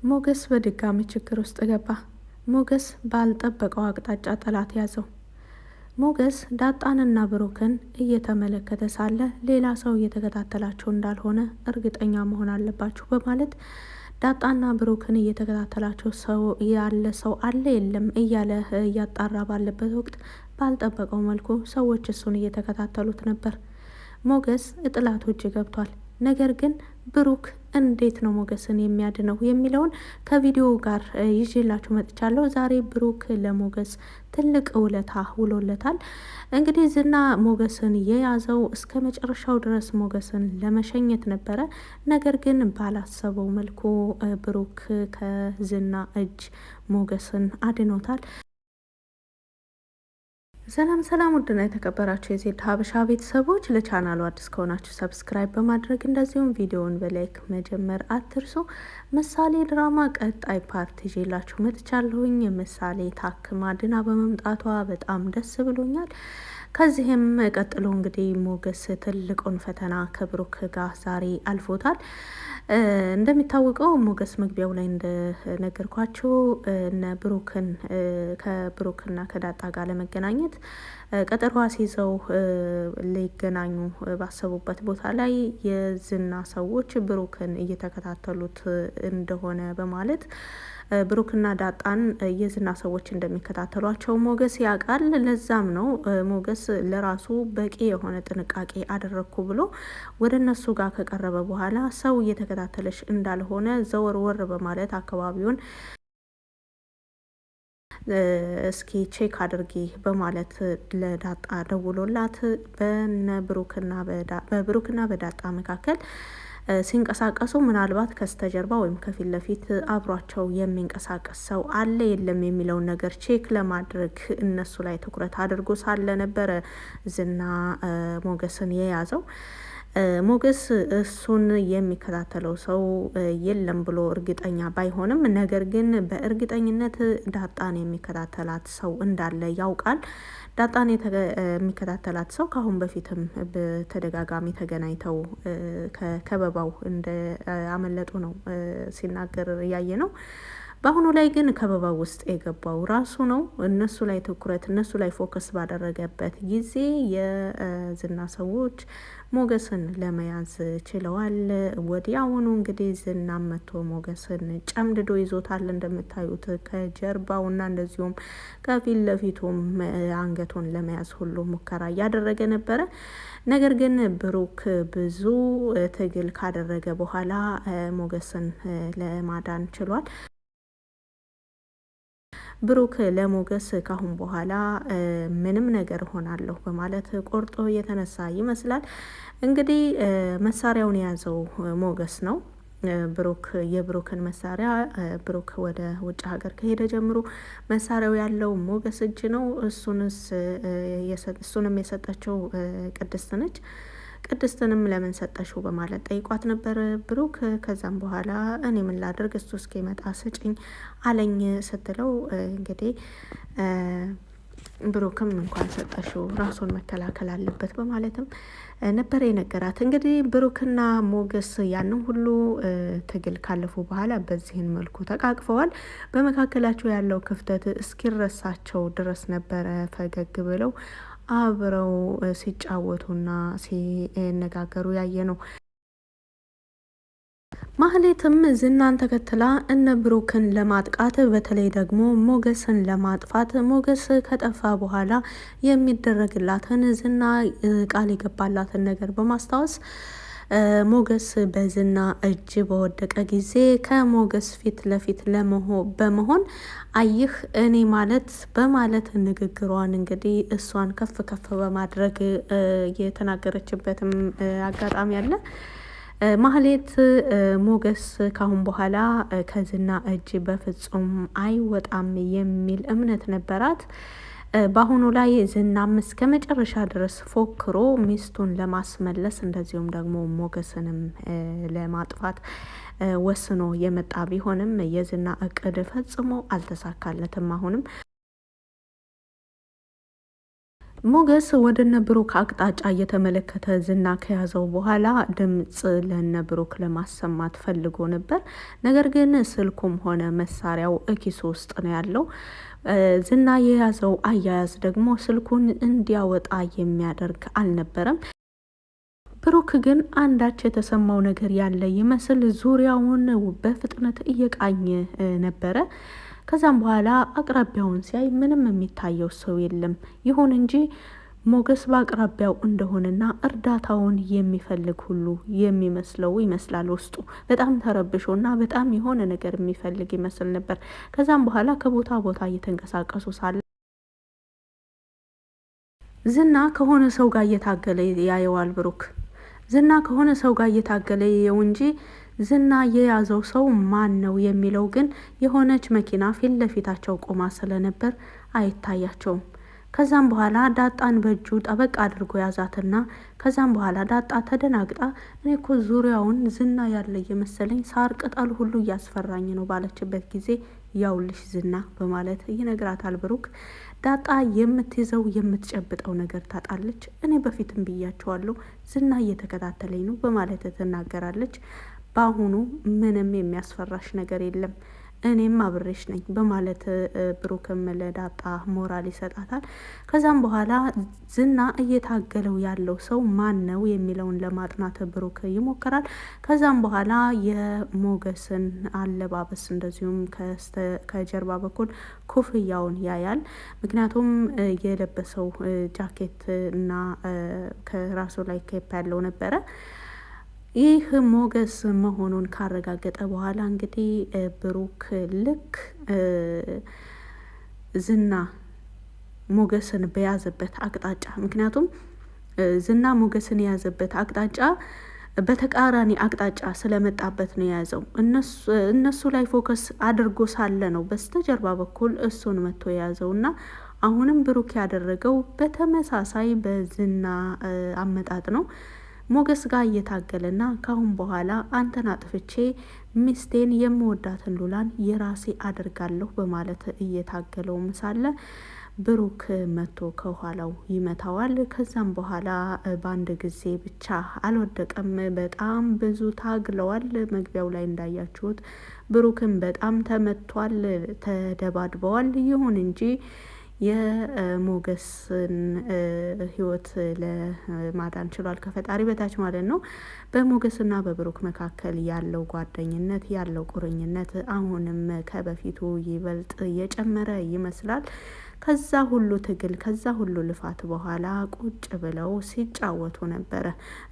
ሞገስ በድጋሚ ችግር ውስጥ ገባ። ሞገስ ባልጠበቀው አቅጣጫ ጠላት ያዘው። ሞገስ ዳጣንና ብሩክን እየተመለከተ ሳለ ሌላ ሰው እየተከታተላቸው እንዳልሆነ እርግጠኛ መሆን አለባችሁ በማለት ዳጣና ብሩክን እየተከታተላቸው ሰው ያለ ሰው አለ የለም እያለ እያጣራ ባለበት ወቅት ባልጠበቀው መልኩ ሰዎች እሱን እየተከታተሉት ነበር። ሞገስ እጥላት እጅ ገብቷል። ነገር ግን ብሩክ እንዴት ነው ሞገስን የሚያድነው የሚለውን ከቪዲዮ ጋር ይዤላችሁ መጥቻለሁ። ዛሬ ብሩክ ለሞገስ ትልቅ ውለታ ውሎለታል። እንግዲህ ዝና ሞገስን የያዘው እስከ መጨረሻው ድረስ ሞገስን ለመሸኘት ነበረ። ነገር ግን ባላሰበው መልኩ ብሩክ ከዝና እጅ ሞገስን አድኖታል። ሰላም ሰላም፣ ውድና የተከበራችሁ የዜድ ሀበሻ ቤተሰቦች ለቻናሉ አዲስ ከሆናችሁ subscribe በማድረግ እንደዚሁም ቪዲዮውን በ like መጀመር አትርሱ። ምሳሌ ድራማ ቀጣይ part ይዤላችሁ መጥቻለሁኝ። ምሳሌ ታክማ ድና በመምጣቷ በጣም ደስ ብሎኛል። ከዚህም ቀጥሎ እንግዲህ ሞገስ ትልቁን ፈተና ከብሩክ ጋር ዛሬ አልፎታል። እንደሚታወቀው ሞገስ መግቢያው ላይ እንደነገርኳቸው እነ ብሩክን ከብሩክና ከዳጣ ጋር ለመገናኘት ቀጠሮ አስይዘው ሊገናኙ ባሰቡበት ቦታ ላይ የዝና ሰዎች ብሩክን እየተከታተሉት እንደሆነ በማለት ብሩክና ዳጣን የዝና ሰዎች እንደሚከታተሏቸው ሞገስ ያውቃል። ለዛም ነው ሞገስ ለራሱ በቂ የሆነ ጥንቃቄ አደረግኩ ብሎ ወደ እነሱ ጋር ከቀረበ በኋላ ሰው እየተከታተለሽ እንዳልሆነ ዘወርወር በማለት አካባቢውን እስኪ check አድርጊ በማለት ለዳጣ ደውሎላት በነ ብሩክና በብሩክና በዳጣ መካከል ሲንቀሳቀሱ ምናልባት ከስተጀርባ ወይም ከፊት ለፊት አብሯቸው የሚንቀሳቀስ ሰው አለ የለም የሚለውን ነገር check ለማድረግ እነሱ ላይ ትኩረት አድርጎ ሳለ ነበረ ዝና ሞገስን የያዘው። ሞገስ እሱን የሚከታተለው ሰው የለም ብሎ እርግጠኛ ባይሆንም ነገር ግን በእርግጠኝነት ዳጣን የሚከታተላት ሰው እንዳለ ያውቃል። ዳጣን የሚከታተላት ሰው ከአሁን በፊትም በተደጋጋሚ ተገናኝተው ከከበባው እንደ አመለጡ ነው ሲናገር እያየ ነው። በአሁኑ ላይ ግን ከበባ ውስጥ የገባው ራሱ ነው። እነሱ ላይ ትኩረት እነሱ ላይ focus ባደረገበት ጊዜ የዝና ሰዎች ሞገስን ለመያዝ ችለዋል። ወዲያውኑ እንግዲህ ዝና መቶ ሞገስን ጨምድዶ ይዞታል። እንደምታዩት ከጀርባውና እንደዚሁም ከፊት ለፊቱም አንገቱን ለመያዝ ሁሉ ሙከራ እያደረገ ነበረ። ነገር ግን ብሩክ ብዙ ትግል ካደረገ በኋላ ሞገስን ለማዳን ችሏል። ብሩክ ለሞገስ ካሁን በኋላ ምንም ነገር ሆናለሁ በማለት ቆርጦ የተነሳ ይመስላል። እንግዲህ መሳሪያውን የያዘው ሞገስ ነው። ብሩክ የብሩክን መሳሪያ ብሩክ ወደ ውጭ ሀገር ከሄደ ጀምሮ መሳሪያው ያለው ሞገስ እጅ ነው። እሱንም የሰጠችው ቅድስት ነች። ቅድስትንም ለምን ሰጠሽው በማለት ጠይቋት ነበር ብሩክ። ከዛም በኋላ እኔ ምን ላድርግ እሱ እስኪመጣ ስጭኝ አለኝ ስትለው እንግዲህ ብሩክም እንኳን ሰጠሽው ራሱን መከላከል አለበት በማለትም ነበር የነገራት። እንግዲህ ብሩክና ሞገስ ያንን ሁሉ ትግል ካለፉ በኋላ በዚህን መልኩ ተቃቅፈዋል። በመካከላቸው ያለው ክፍተት እስኪረሳቸው ድረስ ነበረ ፈገግ ብለው አብረው ሲጫወቱና ሲነጋገሩ ያየ ነው። ማህሌትም ዝናን ተከትላ እነ ብሩክን ለማጥቃት በተለይ ደግሞ ሞገስን ለማጥፋት ሞገስ ከጠፋ በኋላ የሚደረግላትን ዝና ቃል የገባላትን ነገር በማስታወስ ሞገስ በዝና እጅ በወደቀ ጊዜ ከሞገስ ፊት ለፊት በመሆን አይህ እኔ ማለት በማለት ንግግሯን እንግዲህ እሷን ከፍ ከፍ በማድረግ የተናገረችበትም አጋጣሚ አለ። ማህሌት ሞገስ ካሁን በኋላ ከዝና እጅ በፍጹም አይወጣም የሚል እምነት ነበራት። በአሁኑ ላይ ዝናም እስከ መጨረሻ ድረስ ፎክሮ ሚስቱን ለማስመለስ እንደዚሁም ደግሞ ሞገስንም ለማጥፋት ወስኖ የመጣ ቢሆንም የዝና እቅድ ፈጽሞ አልተሳካለትም። አሁንም ሞገስ ወደ እነ ብሩክ አቅጣጫ እየተመለከተ ዝና ከያዘው በኋላ ድምፅ ለነ ብሩክ ለማሰማት ፈልጎ ነበር። ነገር ግን ስልኩም ሆነ መሳሪያው እኪሱ ውስጥ ነው ያለው። ዝና የያዘው አያያዝ ደግሞ ስልኩን እንዲያወጣ የሚያደርግ አልነበረም። ብሩክ ግን አንዳች የተሰማው ነገር ያለ ይመስል ዙሪያውን በፍጥነት እየቃኘ ነበረ። ከዛም በኋላ አቅራቢያውን ሲያይ ምንም የሚታየው ሰው የለም። ይሁን እንጂ ሞገስ በአቅራቢያው እንደሆነና እርዳታውን የሚፈልግ ሁሉ የሚመስለው ይመስላል። ውስጡ በጣም ተረብሾና በጣም የሆነ ነገር የሚፈልግ ይመስል ነበር። ከዛም በኋላ ከቦታ ቦታ እየተንቀሳቀሱ ሳለ ዝና ከሆነ ሰው ጋር እየታገለ ያየዋል። ብሩክ ዝና ከሆነ ሰው ጋር እየታገለ የው እንጂ ዝና የያዘው ሰው ማን ነው የሚለው ግን የሆነች መኪና ፊት ለፊታቸው ቆማ ስለነበር አይታያቸውም። ከዛም በኋላ ዳጣን በእጁ ጠበቅ አድርጎ ያዛትና ከዛም በኋላ ዳጣ ተደናግጣ እኔ እኮ ዙሪያውን ዝና ያለ እየመሰለኝ ሳር ቅጠል ሁሉ እያስፈራኝ ነው ባለችበት ጊዜ ያውልሽ ዝና በማለት ይነግራታል ብሩክ። ዳጣ የምትይዘው የምትጨብጠው ነገር ታጣለች። እኔ በፊትም ብያቸዋለሁ ዝና እየተከታተለኝ ነው በማለት ትናገራለች። በአሁኑ ምንም የሚያስፈራሽ ነገር የለም እኔም አብሬሽ ነኝ በማለት ብሩክም ለዳጣ ሞራል ይሰጣታል። ከዛም በኋላ ዝና እየታገለው ያለው ሰው ማን ነው የሚለውን ለማጥናት ብሩክ ይሞክራል። ከዛም በኋላ የሞገስን አለባበስ እንደዚሁም ከጀርባ በኩል ኮፍያውን ያያል። ምክንያቱም የለበሰው ጃኬት እና ከራሱ ላይ cap ያለው ነበረ። ይህ ሞገስ መሆኑን ካረጋገጠ በኋላ እንግዲህ ብሩክ ልክ ዝና ሞገስን በያዘበት አቅጣጫ፣ ምክንያቱም ዝና ሞገስን የያዘበት አቅጣጫ በተቃራኒ አቅጣጫ ስለመጣበት ነው የያዘው። እነሱ ላይ focus አድርጎ ሳለ ነው በስተጀርባ በኩል እሱን መጥቶ የያዘው እና አሁንም ብሩክ ያደረገው በተመሳሳይ በዝና አመጣጥ ነው። ሞገስ ጋር እየታገለና ካሁን በኋላ አንተን አጥፍቼ ሚስቴን የምወዳትን ሉላን የራሴ አድርጋለሁ በማለት እየታገለውም ሳለ ብሩክ መቶ ከኋላው ይመታዋል። ከዛም በኋላ በአንድ ጊዜ ብቻ አልወደቀም። በጣም ብዙ ታግለዋል። መግቢያው ላይ እንዳያችሁት ብሩክን በጣም ተመቷል፣ ተደባድበዋል። ይሁን እንጂ የሞገስን ህይወት ለማዳን ችሏል፣ ከፈጣሪ በታች ማለት ነው። በሞገስና በብሩክ መካከል ያለው ጓደኝነት ያለው ቁርኝነት አሁንም ከበፊቱ ይበልጥ የጨመረ ይመስላል። ከዛ ሁሉ ትግል ከዛ ሁሉ ልፋት በኋላ ቁጭ ብለው ሲጫወቱ ነበረ።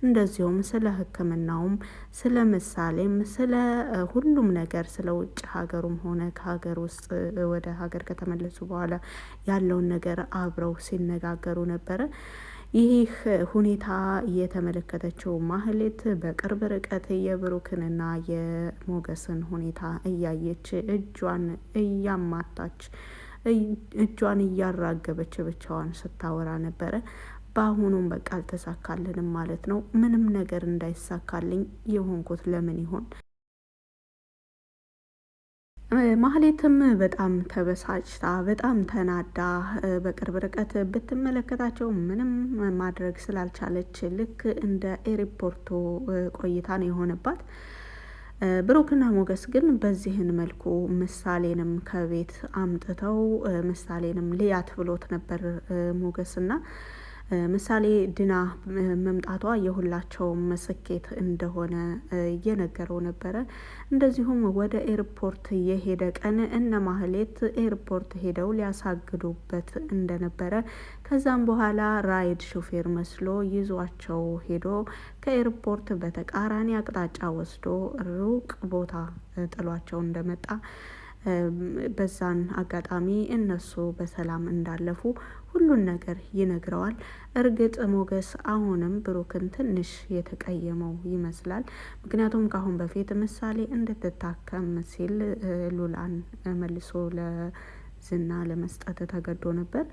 እንደዚሁም ስለ ሕክምናውም ስለ ምሳሌም ስለ ሁሉም ነገር ስለ ውጭ ሀገሩም ሆነ ከሀገር ውስጥ ወደ ሀገር ከተመለሱ በኋላ ያለውን ነገር አብረው ሲነጋገሩ ነበረ። ይህ ሁኔታ የተመለከተችው ማህሌት በቅርብ ርቀት የብሩክንና የሞገስን ሁኔታ እያየች እጇን እያማታች እጇን እያራገበች ብቻዋን ስታወራ ነበረ። በአሁኑም በቃ አልተሳካልንም ማለት ነው። ምንም ነገር እንዳይሳካልኝ የሆንኩት ለምን ይሆን? ማህሌትም በጣም ተበሳጭታ በጣም ተናዳ በቅርብ ርቀት ብትመለከታቸው ምንም ማድረግ ስላልቻለች ልክ እንደ ኤርፖርቱ ቆይታ ነው የሆነባት። ብሩክና ሞገስ ግን በዚህን መልኩ ምሳሌንም ከቤት አምጥተው ምሳሌንም ልያት ብሎት ነበር ሞገስና ምሳሌ ድና መምጣቷ የሁላቸውም ስኬት እንደሆነ እየነገረው ነበረ። እንደዚሁም ወደ ኤርፖርት የሄደ ቀን እነ ማህሌት ኤርፖርት ሄደው ሊያሳግዱበት እንደነበረ ከዛም በኋላ ራይድ ሾፌር መስሎ ይዟቸው ሄዶ ከኤርፖርት በተቃራኒ አቅጣጫ ወስዶ ሩቅ ቦታ ጥሏቸው እንደመጣ በዛን አጋጣሚ እነሱ በሰላም እንዳለፉ ሁሉን ነገር ይነግረዋል። እርግጥ ሞገስ አሁንም ብሩክን ትንሽ የተቀየመው ይመስላል። ምክንያቱም ከአሁን በፊት ምሳሌ እንድትታከም ሲል ሉላን መልሶ ለዝና ለመስጠት ተገዶ ነበር።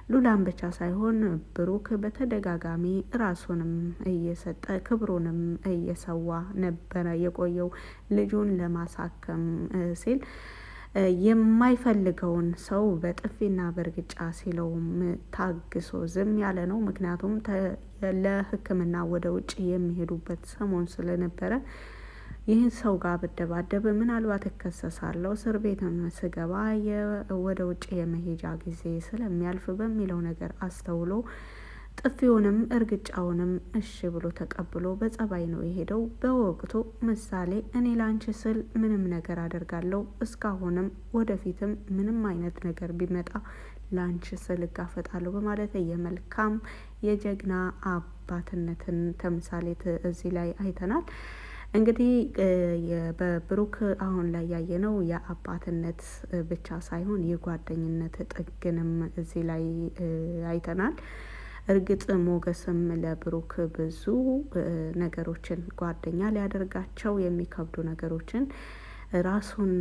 ሉላን ብቻ ሳይሆን ብሩክ በተደጋጋሚ ራሱንም እየሰጠ ክብሩንም እየሰዋ ነበረ የቆየው ልጁን ለማሳከም ሲል። የማይፈልገውን ሰው በጥፊና በእርግጫ ሲለውም ታግሶ ዝም ያለ ነው። ምክንያቱም ለሕክምና ወደ ውጭ የሚሄዱበት ሰሞን ስለነበረ ይህን ሰው ጋር ብደባደብ ምናልባት እከሰሳለሁ፣ እስር ቤት ስገባ ወደ ውጭ የመሄጃ ጊዜ ስለሚያልፍ በሚለው ነገር አስተውሎ ጥፊውንም እርግጫውንም እሺ ብሎ ተቀብሎ በጸባይ ነው የሄደው። በወቅቱ ምሳሌ እኔ ላንቺ ስል ምንም ነገር አደርጋለሁ፣ እስካሁንም ወደፊትም ምንም አይነት ነገር ቢመጣ ላንቺ ስል እጋፈጣለሁ በማለት የመልካም የጀግና አባትነትን ተምሳሌት እዚህ ላይ አይተናል። እንግዲህ በብሩክ አሁን ላይ ያየነው የአባትነት ብቻ ሳይሆን የጓደኝነት ጥግንም እዚህ ላይ አይተናል። እርግጥ ሞገስም ለብሩክ ብዙ ነገሮችን ጓደኛ ሊያደርጋቸው የሚከብዱ ነገሮችን ራሱን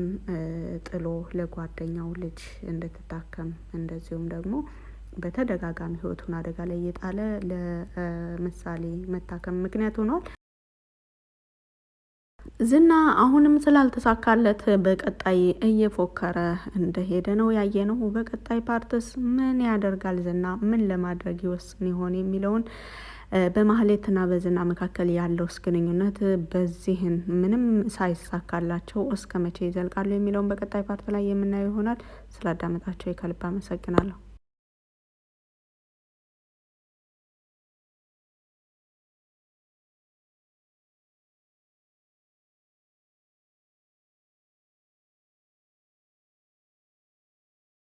ጥሎ ለጓደኛው ልጅ እንድትታከም እንደዚሁም ደግሞ በተደጋጋሚ ሕይወቱን አደጋ ላይ እየጣለ ለምሳሌ መታከም ምክንያት ሆኗል። ዝና አሁንም ስላልተሳካለት በቀጣይ እየፎከረ እንደሄደ ነው ያየነው። በቀጣይ part ስ ምን ያደርጋል ዝና ምን ለማድረግ ይወስን ይሆን የሚለውን በማህሌትና በዝና መካከል ያለውስ ግንኙነት በዚህን ምንም ሳይሳካላቸው እስከ መቼ ይዘልቃሉ የሚለውን በቀጣይ part ላይ የምናየው ይሆናል። ስላዳመጣቸው ከልብ አመሰግናለሁ።